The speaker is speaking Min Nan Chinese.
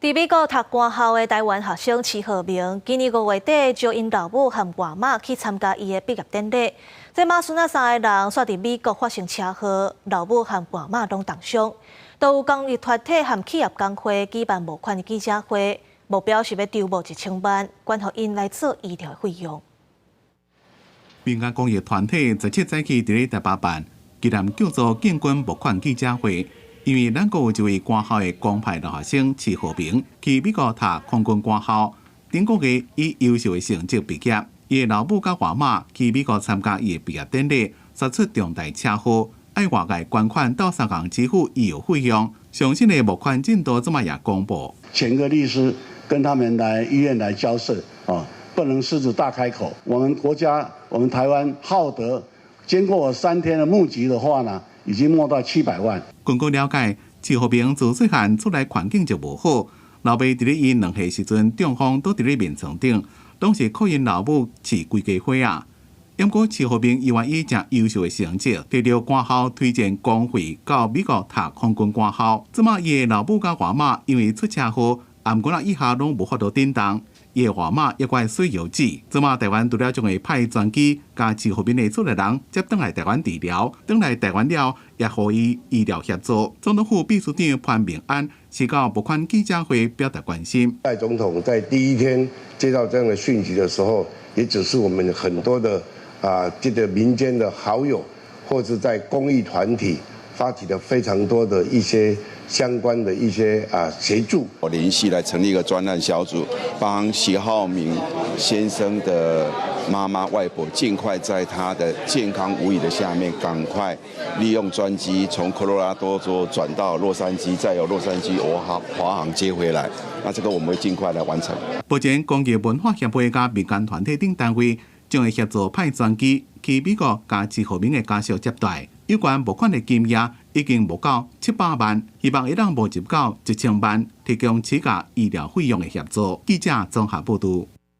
佇美國讀官校的臺灣學生徐浩明，今年五月底招𪜶老母和外媽去參加伊的畢業典禮。這馬孫仔三個人煞佇美國發生車禍，老母和外媽攏重傷。都有公益團體和企業工會舉辦募款的記者會，目標是欲籌募一千萬，捐予𪜶來做醫療費用。民間公益團體17早起佇咧台北辦，紀念救助建軍募款記者會。因為咱國有一位官校的公派留學生徐浩明去美國讀空軍官校，頂個月以優秀的成績畢業。伊的老母佮外媽去美國參加伊的畢業典禮，煞出重大車禍，愛外界捐款鬥相共支付醫藥費用。上新的募款進度這馬也公布。請個律師跟他們來醫院來交涉啊，不能獅子大開口。我們國家，我們台灣浩德，經過3天的募集的話呢，已經募到700萬。根據了解，徐浩明自細漢厝內環境就無好，老爸佇咧伊2歲時陣中風倒佇咧眠床頂，攏是靠𪜶老母飼規家伙仔。毋過徐浩明猶原以誠優秀的成績，得著官校推薦公費到美國讀空軍官校。這馬伊的老母佮外媽因為出車禍，毋過以下攏無法度振動。伊的外媽猶閣愛洗藥水。這馬台灣除了將會派專機共徐浩明的厝內人接轉來台灣治療，轉來台灣了，也予伊醫療協助。總統府秘書長潘孟安是到募款記者會表達關心。賴總統在第一天接到這樣的訊息的時候，也只是我們很多的啊，這個民間的好友，或者在公益團體發起了非常多的一些相關的一些啊協助。我聯繫來成立一個專案小組，幫徐浩明先生的媽媽外婆盡快在他的健康無虞的下面，趕快利用專機從科羅拉多州轉到洛杉磯，再由洛杉磯華航接回來。那這個我們會盡快來完成。目前，公益文化協會佮民間團體等單位將會協助派專機去美國，共徐浩明的家屬接待。有關募款的金額已經募到700萬，希望會當募集到1000萬，提供這個醫療費用的協助。記者綜合報道。